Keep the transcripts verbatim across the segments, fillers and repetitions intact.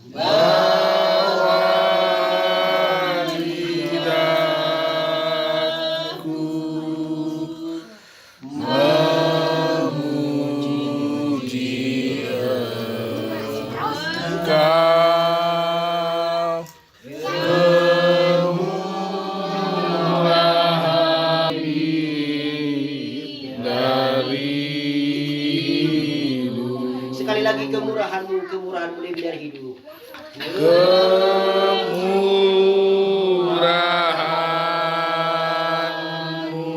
Bahwa lidahku memuji Engkau. Kemurahan dari hidup. Sekali lagi, kemurahan-Mu, kemurahan-Mu lebih dari hidup. Kemurahan-Mu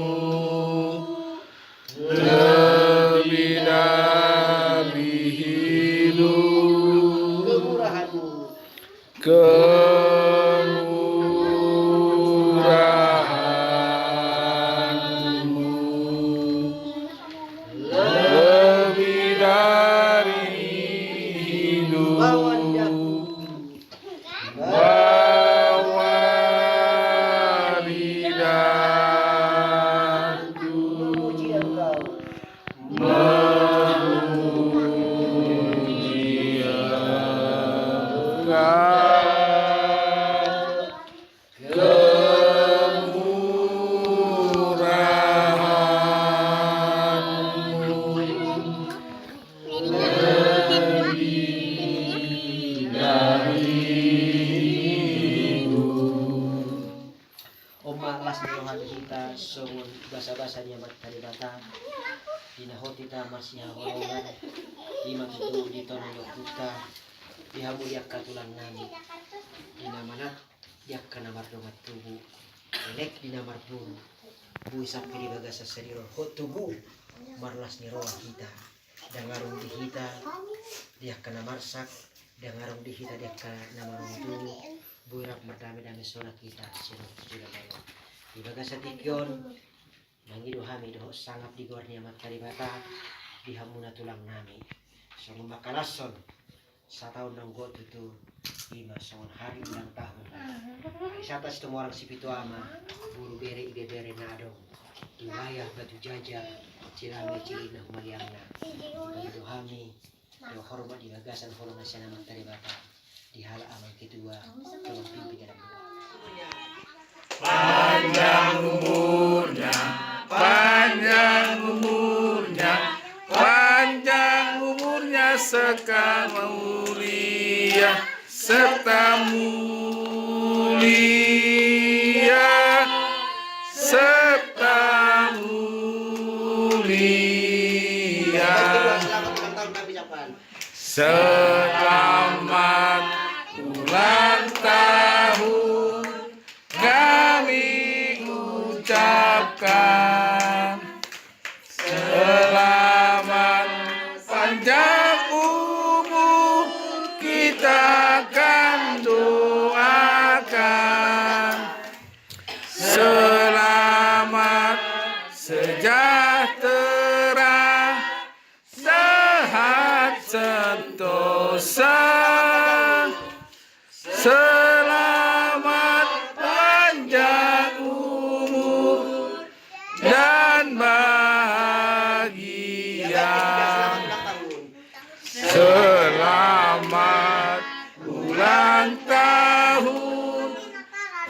lebih dari hidup. Kemurahan-Mu. Kemurahan-Mu lebih dari hidup. Bahwa lidahku. Bahwa lidahku. Memuji Engkau. Memuji Engkau. Kemurahan-Mu lebih dari hidup. On ma las ni roha ni hita songon basabasa ni Amanta Debata. Di na hot hita marsihaholongan, i ma tutu di tona ni ompunta, di hamu di angka tulang nami, di na manat di angka na mardongan tubu, elek di na marboru, boi sampe di bagasan sadihon hot tubu, marlas ni roha hita. Ndang adong di hita di angka na marsak, ndang adong di hita di angka na marungut-ungut, boi rap mardame-dame sonang hita sian on tu joloan on. Di bagasan tingki on, mangido hami dohot sangap di goar ni Amanta Debata, di hamuna tulang nami. Songon mangkalashon sataon naung got tutu, i ma songon hari ulang tahun. Ari Sabat Situmorang Sipitu Ama, boru, bere, ibebere na adong di wilayah Batu Jajar, Cilame, Cilina, Humaliangna. Mangido hami dohot hormat di bagasan holong na sian Amanta Debata, di halak amang ketua, tolong pimpin dalam doa. Panjang umurnya, panjang umurnya, panjang umurnya serta mulia, serta mulia, serta mulia. Selamat ulang tahun kami ucapkan. Selamat panjang umur kita akan doakan. Selamat sejahtera, sehat sentosa. Selamat panjang umur dan bahagia. Selamat ulang tahun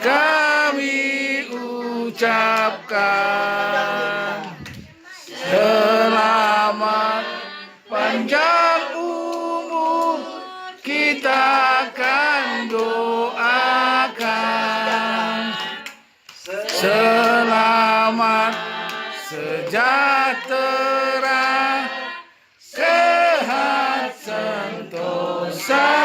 kami ucapkan. Selamat panjang umur kita akan doakan. Selamat sejahtera, sehat sentosa.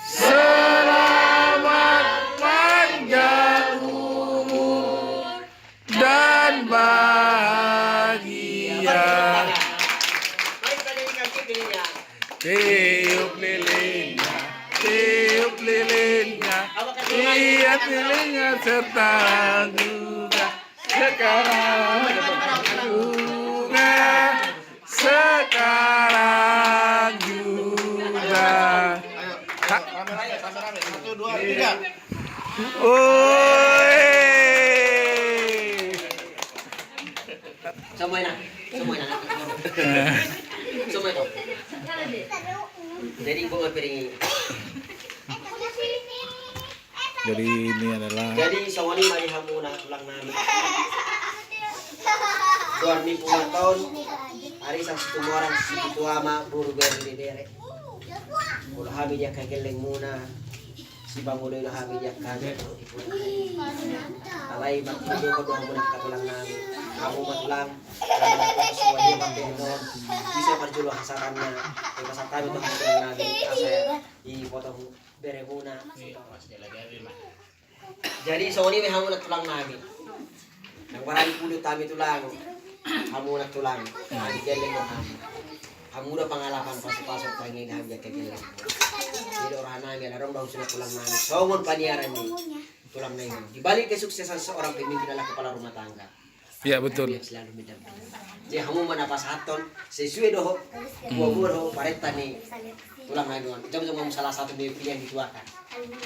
Selamat panjang umur dan bahagia. Tiup lilinnya, tiup lilinnya, ikat lilinnya serta juga. Sekarang juga, sekarang juga. Ayo, rame-rame, rame-rame. Satu, dua, tiga. Oi. Semuanya, semuanya. Jadi, ini adalah, jadi, songon i ma di hamuna tulang nami. Dua ribu empat on, arisan Situmorang Sipitu Ama, boru bere, bere. Molo hami di angka gellengmuna, sipangoloi do hami di angka gellengmuna. Alai martungkol do hamuna angka tulang nami. Hamu ma tulang, na mangkatuatua, bisa parjolo hasaranna. Dipasahat hami tu hamu tulang nami, asa dipotong beremuna. Jadi, songon i ma hamuna tulang nami. Nang barani pudun hami tulang. Hamuna tulang. Hami gelleng do hami. Hamu do pangalapan pasupasu, painginan hami jat gelleng. Jadi, roha nami, ala adong do hamuna tulang nami. Songon paniaran ni tulang nami. Di balik kesuksesan seorang pemimpin adalah kepala rumah tangga. Iya, betul. Dia selalu mendampingi. Jadi, hamu ma na pasahathon sesuai dohot, hmm, boa-boa dohot parenta ni tulang nami on. Jam-jam hamu salah satu ni pilihan di tuakan.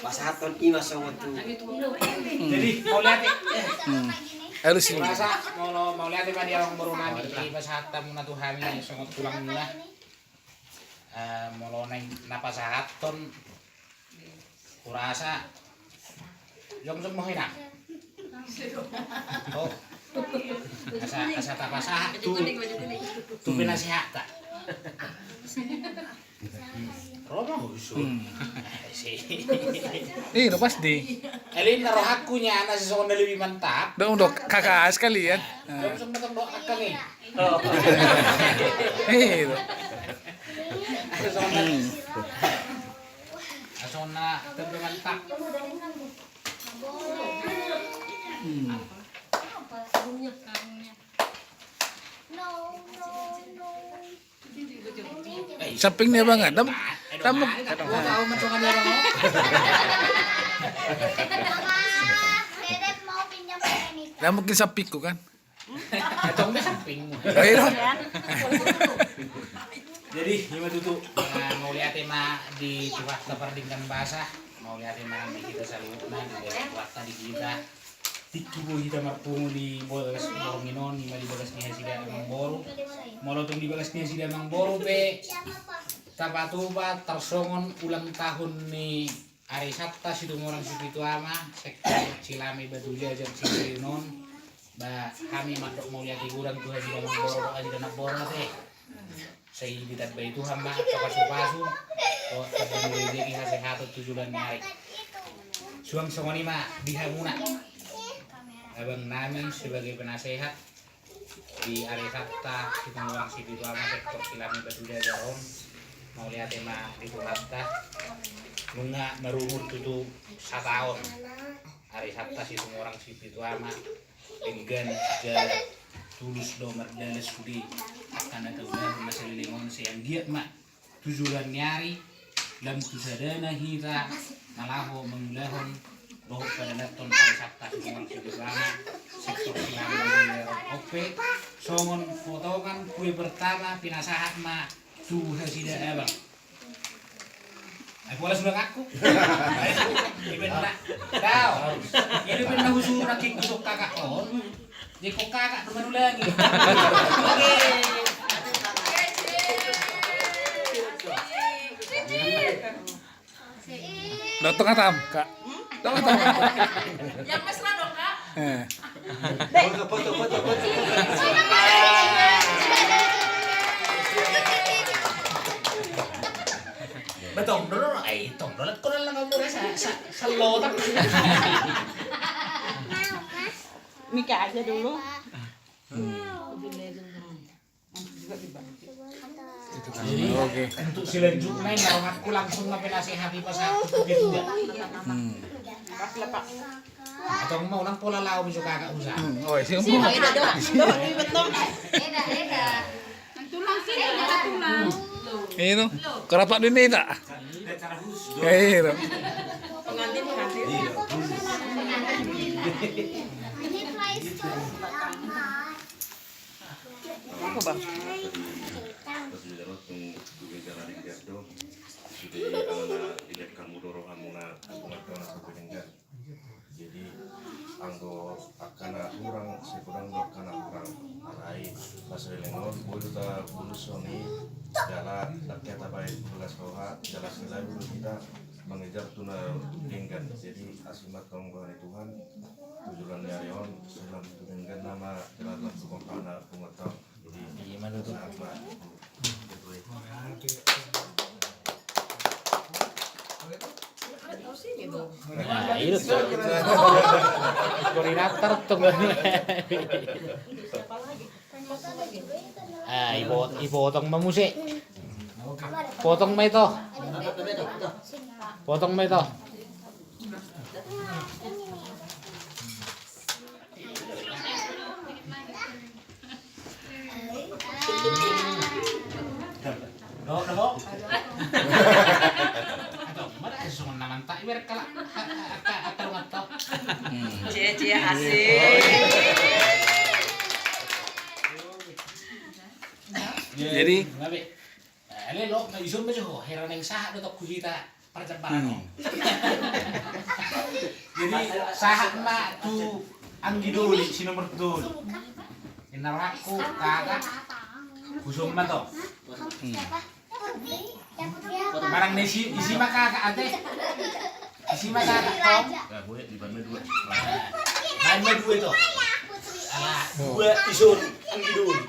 Pasahathon i ma songon tu. Hmm. Jadi, mauliate. Hmm. Alus i. Masa, molo mauliate ma di amangboru nami, jadi pasahat hamuna tu hami songon tulangmuna. Eh, molo na, na pasahathon Hurasa jongjong ma hina. Oh. Asa, asa tapasahat tu, tu penasehatta. Romo. Hmm. Si. Ih, lepas di. Elin na rohakku nya na sisongon na lebih mantap. Dong, dok, kakak sekalian. Jongjong ma tong do akang i. Oh. Ih, itu. Sisongon na. Hmm. Langsung na tebel mantap. Hmm. Samping ni abang, ah. Dam-, dam-, dam mungkin sampingku kan. Atong di sampingmu. Oh, iya. Jadi, ima tutu, eh, mauliate ma di Tuhanta pardenggan basa, mauliate ma di hita saluhutna, di Tuhanta di hita. Tingki boi hita marpungu di bagas borngin on, ima di bagas ni nasida amangboru. Molo tung di bagas ni nasida amangboru pe tapatupa tarsongon ulang tahun ni Arisanta Situmorang Sipitu Ama, sektor Cilame Batu Jajar Sidereon on, ba hami mandok mauliate godang tu hasida amangboru dohot hasida namboru ate. Sai ditambai Tuhan ma angka pasupasu, dohot tambai ni rejeki hasehaton tu joloan ni ari. Suang songon i ma di hamuna. Abang nami sebagai penasehat, di Arisanta Situmorang Sipitu Ama sektor Cilame Batu Jajar on, mauliate ma di Tuhanta. Nunga marumur tutu sataon Arisanta Situmorang Sipitu Ama, denggan jala tulus do mardalan sude angka na taulahon na saleleng on, sai anggiat ma tu joloan ni ari, lam tu sadana hita na laho mangulahon dohot padalathon Arisanta Situmorang Sipitu Ama sektor Cilame Batu Jajar on pe. Songon potongan kue pertama pinasahat ma tu hasida abang. Ai pola sudah ngaku. Iben na. Dao. Iben na husuru nangkin kusuk kakak on. Jeko kakak tu manulangi. Oke. Dotong atam, Kak. Dotong atam. Yang mesra dong, Kak. Eh. Foto, foto, foto, foto. Betong dulu, eh, tong dulu, kau dalam kamu rasa, sa-, selotak. Mika aja dulu. Hmm. Jadi, oke. Untuk selanjutnya, ini orang aku langsung ngapain nasihati pas aku tuh gitu ya. Hmm. Atau mau nang pola lau bisa kagak usah. Hmm, oh, iya. Eda, eda. Tulang sih, eda tulang. Iya, no. Kerapat dunia tak? Iya, no. Pengantin, pengantin. Iya, khusus. Apa, Bang? Pas di darat, tong, juga jalan di Gardo. Jadi, ala na dilihat kamu, doro kamu na, aku nggak tahu, aku pengen. Jadi, Anggo angka na hurang, sai godang do angka na hurang. Alai na saleleng on boi do tabolus songon i, jala ndang hea tabaen bagas roha, jala selalu do hita mangejar tu na denggan. Jadi asi ma antong roha ni Tuhan tu joloan ni ari on, sai lam tu denggan nama, jala lam tu gompang na punguanta on. Jadi ima do tu. Sehat ma. Nah, itu. Koordinator tu. Ah, ibot-, ibotong ma muse. Potong ma ito. Potong ma ito. Dohot, dohot. Aduh, mana songon na mantap, ibarat kalak, a-, a-, a-, a-, tarungan tau. Hmm. Cie, cie, asik. Jadi? Ngabe? Eh, ale lo, na ison ma jo, hera naeng sahat do tong tu hita. Parjabaran. Hmm. Jadi, sahat ma tu anggi doli, si nomor doli. Inna rohangku, kakak, husung ma tong. Hmm. Barang na isi, isi ma kakak, ate. Isi ma kakak, tong. Nah, boleh, di mana dua? Baen ma dua, tong. Alah, dua ison anggi doli.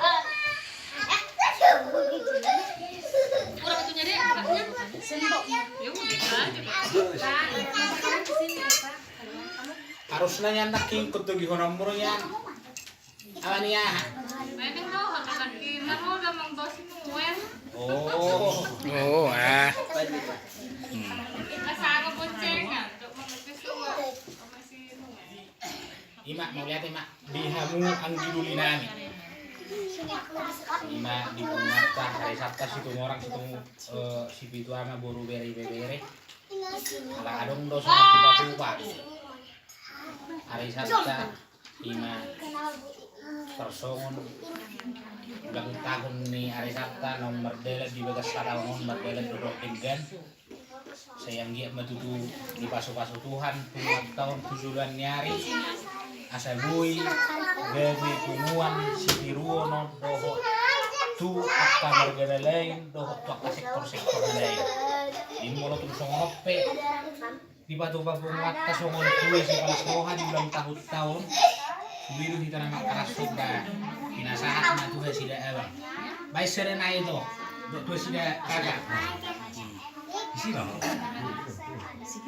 Harusna nian nangkin ingkon togihononmu do nian. Ala ni aha? Oh. Oh, ah. Hmm. Ima, mauliate ma di hamu anggi doli nami. Ima di punguanta, ari Sabtu, Situmorang, Situng-, eh, Sipitu Ama, boru, bere, ibebere. Ala adong do songon tupa-tupa. Ari Sabtu, ima tarsongon ulang tahun ni ari Sabtu, na ummardalan di bagas sataon on, mardalan do dohot denggan. Sai anggiat ma tutu dipasu-pasu Tuhan punguanta on tu joloan ni ari, asa boi gabe punguan sitiruon on dohot tu angka marga na lain dohot tu angka sektor-sektor na lain. Di molo tung songon on pe dipatupa punguanta songon kue sipalas roha di ulang tahun-tahun. Sude do hita na mangkaras somba, pinasahat ma tu hasida abang. Baen sada nai, tong, dohot tu hasida kakak. Isi do. Isi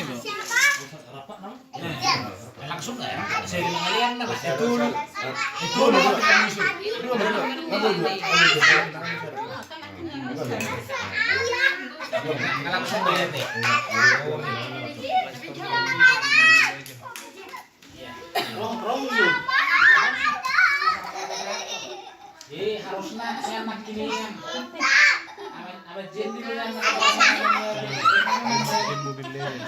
do. Langsung ya. Saya mangalian na, Mas. Itu. Itu. Langsung ya, teh. Rong, rong, yuk. Eh, harusna sian nangkiningan. Amat, amat jendi do nian. Mobil lele.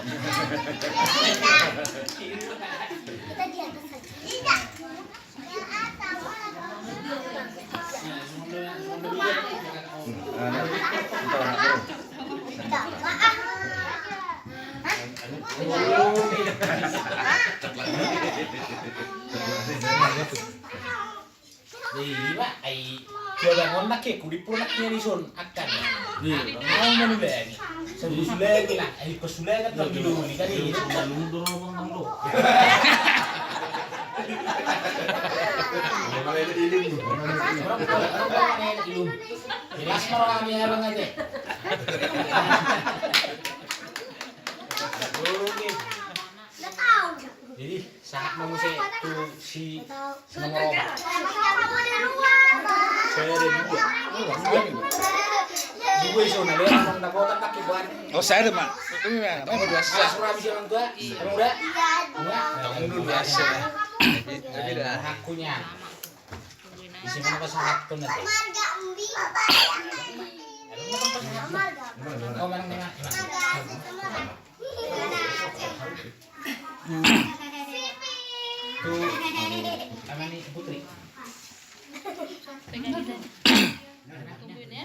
Ima, ai, coba ngonna ke, kudipur nak dia dison, akan. Iya. Mau manu lagi. Sebelum sulagi lah, ai, pas sulagi kan lagi dulu, kan ini. Malu dulu, Bang, dulu. Malu dulu. Jelas, Bang, kami ya, Bang, aja. Oke. Jadi, sahat ma muse tu si nomor opat. Sada, dua. Dua iso na, lewat, na botak, kaki buat. Oh, sada ma. Itu ma, nomor dua. Sura bisa orang tua, orang muda. Nomor dua. Jadi, jadi dah. Haknya. Isi mana pasahat tu nanti. Oh, mana, mana? Tu, apa ni, Putri? Tungguin ya.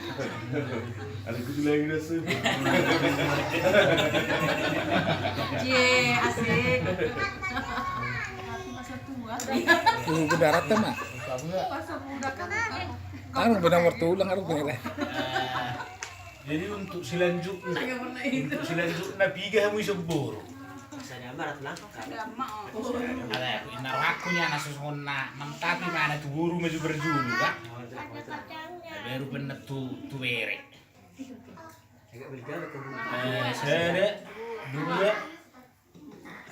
Ada kutu lagi dah sih. Cie, asik. Masa tua. Tugu darat mah. Masa muda kan. Anu benang bertulang, anu benang. Jadi untuk selanjutnya, untuk selanjutnya piga hamu ison boru? Ada aku ina rohakku nya na songon na, na mantap i mana tu boru maju berjulu kan. Baru bener tu, tu bere. Eh, sada, dua,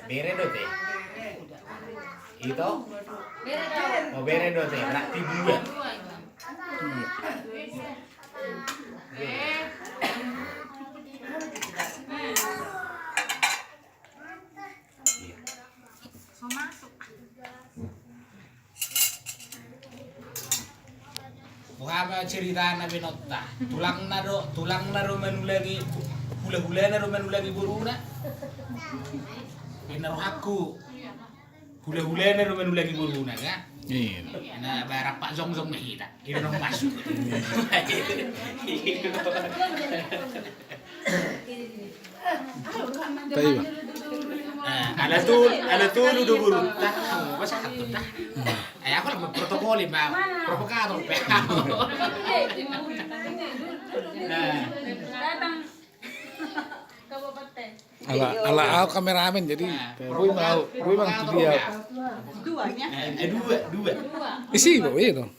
bere dope. Ito? Oh, bere dope. Berarti dua. Iya. Boha ma ceritana binotta? Tulangna do, tulangna do manulagi, hulahulana do manulagi boruna. Ina rohakku. Hulahulana do manulagi boruna kan? Iya. Na barang pak jongjong ma hita. Ina dong masuk. Ala tolu, ala tolu do boru. Tah, masa satu tah. Eh, aku lah protokol, Bang. Provokator, Bang. Datang. Ala, ala aku kameramen jadi. Boi mau, boi mau dia. Duanya. Eh, dua, dua. Isi, Bang, iya dong.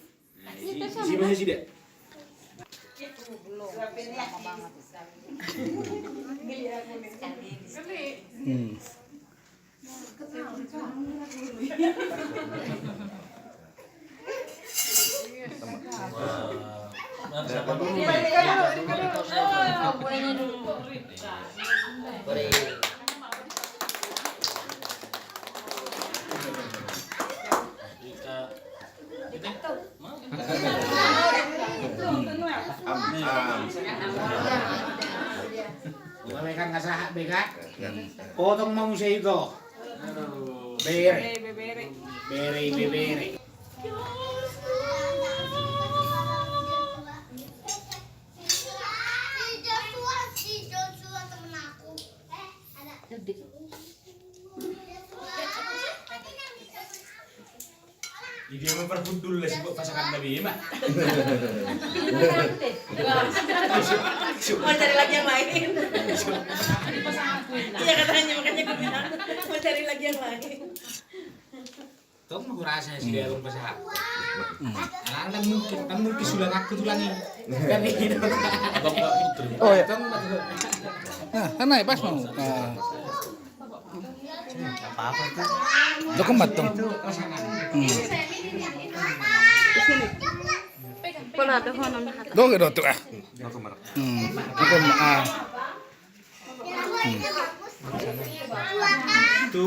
Isi masih sida. Hmm. Mulai kan nggak sahat be kan? Potong ma muse ito. Bere. Bere, bebere. Dia memperhundul lah si pasangan nabi ma. Mau cari lagi yang lain. Iya, katanya, makanya gue bilang mau cari lagi yang lain. Tong ma hurasa si dia belum pasangan. Alang kan mungkin, kan mungkin sudah ngaku tulang ini. Kan ini. Oh iya. Tong ma tuh. Nah, kan naik pas mau. Nah. Apa-apa itu. Jokong matong. Hmm. Doge do tu ah. Hmm. Jokong ma-, ah. Hmm. Tu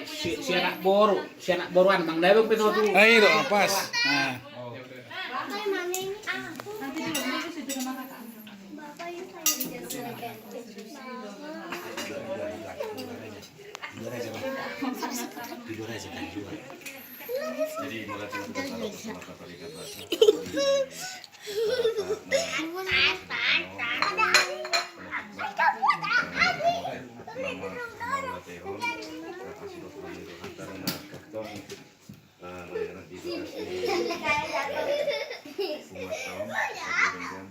si, si anak boru, si anak boruan Mang Dabong pe tu. Ah, iya do, pas. Nah. Jujur aja, Bang. Jujur aja, Bang. Jujur. Jadi, mulai dari kita taruh ke Sumatera Barat. Nama, nama Tehon, Asli Osman itu, karena Tong, eh, Mariana di Bekasi. Umat Tong, kemudian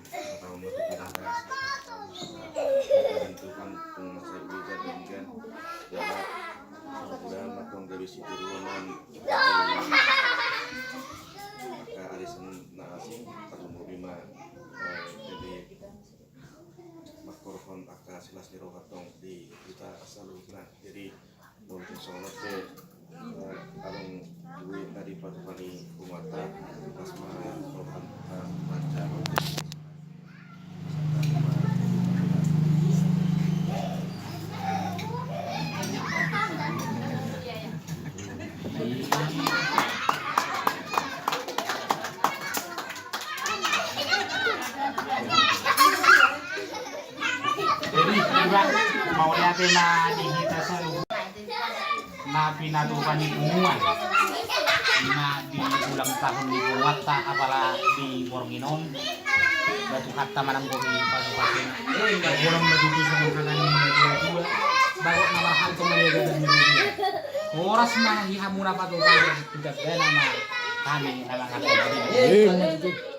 Di roha tong di hita saluhutna. Jadi molo tung songon on pe, eh, adong dua na dipatupa ni punguanta, las ma rohanta manjalo. Jadi, iba, mauliate ma di hita saluhut na pinatupa ni punguan na di ulang tahun ni punguanta, apala di borngin on. Ba Tuhanta manang bohi pasu-pasuna. Ba bolon ma tutu songon hata ni natua-tua. Bagot na marhalto maliaga dan mirudia. Horas ma di hamuna patupa, tu gandana ma hami na mangalto. Amin.